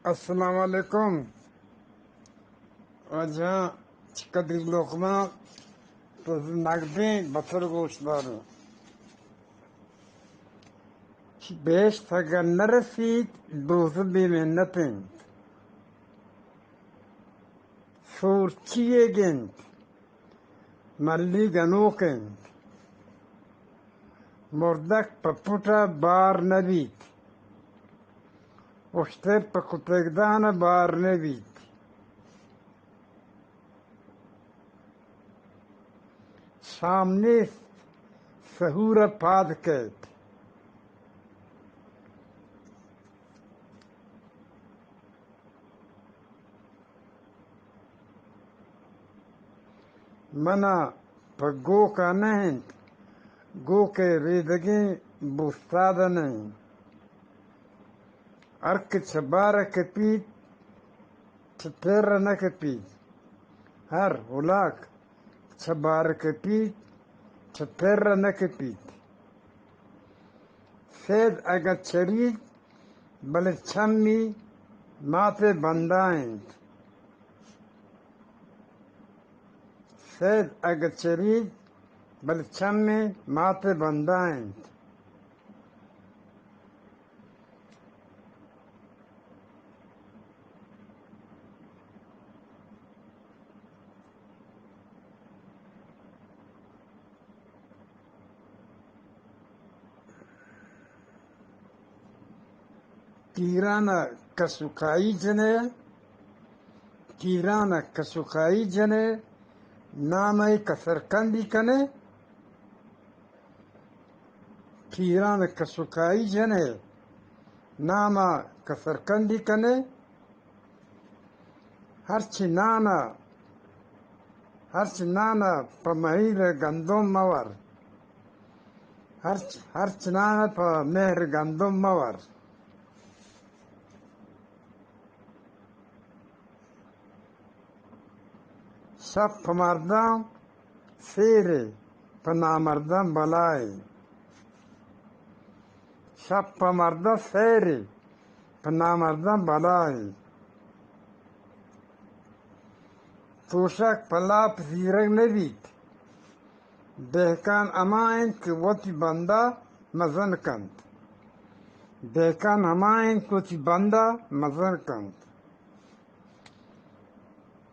السلام علیکم۔ واجہ چکدی لقمان، تو نقدیں بتر گوش دارو۔ بہشت اگر نرسیت، دوزہ بے منت انت۔ سورچی ئیگ انت، ملی گنوک انت۔ مردک پہ پٹ ءَ بار نہ بیت، اشتر پہ کتگدان ءَ بار نہ بیت۔ شام نیست، سہور ءَ پاد کئیت۔ من ءَ پہ گوک ءَ نہ انت، گوک ءِ ریدگیں بوستاد ءَ نہ انت۔ ہر کہ چہ بار ءَ کپیت، چہ پر ءَ نہ کپیت۔ ہر ہلاک چہ بار ءَ کپیت، چہ پر ءَ نہ کپیت۔ سید اگاں چریت، بلے چمی مات ءِ بندا انت۔ سید اگاں چریت، بلے چمی مات ءِ بندا انت۔ پیران ءَ کسوکائی جنئے، پیران ءَ کسوکائی جنئے، نام ءَ کسرکندی کنئے۔ پیران ءَ کسوکائی جنئے، نام ءَ کسرکندی کنئے۔ ہرچ نان ءَ، ہرچ نان ءَ پہ مہر گندم مور۔ ہرچ، ہرچ نان ءَ پہ مہر گندم مور۔ شپ پہ مرداں سیرے، پہ نامرداں بلائے۔ شپ پہ مرداں سیرے، پہ نامرداں بلائے۔ توشک پہ لاپ زیرگ نہ بیت۔ دہکان ہما انت کہ وتی بندا مزن کنت۔ دہکان ہما انت کہ وتی بندا مزن کنت۔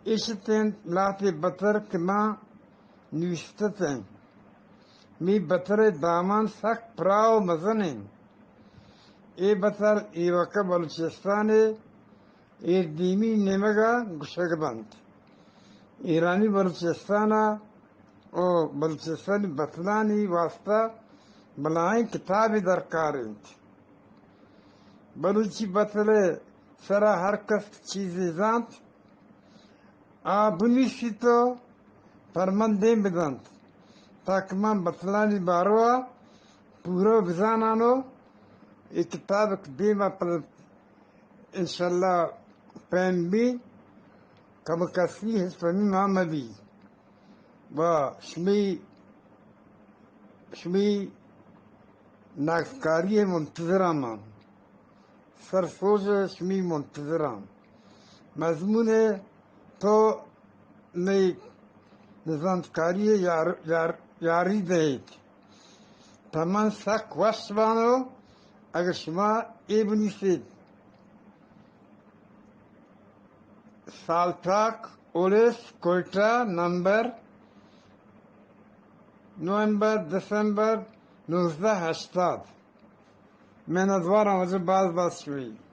اشت انت لہتے بتر کہ ما نوشتت انت۔ می بتر ءِ دامان سک پراہ و مزن انت۔ اے بتر ایوکا بلوچستان ءِ ایردیمی نیمگ ءَ گوشگ بنت۔ ایرانی بلوچستان ءَ و بلوچستانی بتلانی واسطہ بلاہیں کتابے درکار انت۔ بلوچی بتل ءِ سرا ہر کس چیزے زانت، آ بنویسیت و پر من دیم بدنت، تاکہ من بتلانی باروا پورو بزانان و اے کتاب کہ دیما پہ انشاءاللہ پیم بی، کم کسی ہچ پمی ما مبی۔ و شمی، شمی ناکسکاری منتظر آں ما۔ سرسوج شمی منتظر آں۔ مضمون تو نئی نزانتکاری یار، یار، یاری دئیت۔ پہ من سک وش بانو اگہ شما اے بنویسیت۔ سالتاک، الیس، کوئٹہ، نمبر، نومبر، دسمبر، نوزدہ ہشتاد۔ منتوار آں واجہ، باز باز شمئی۔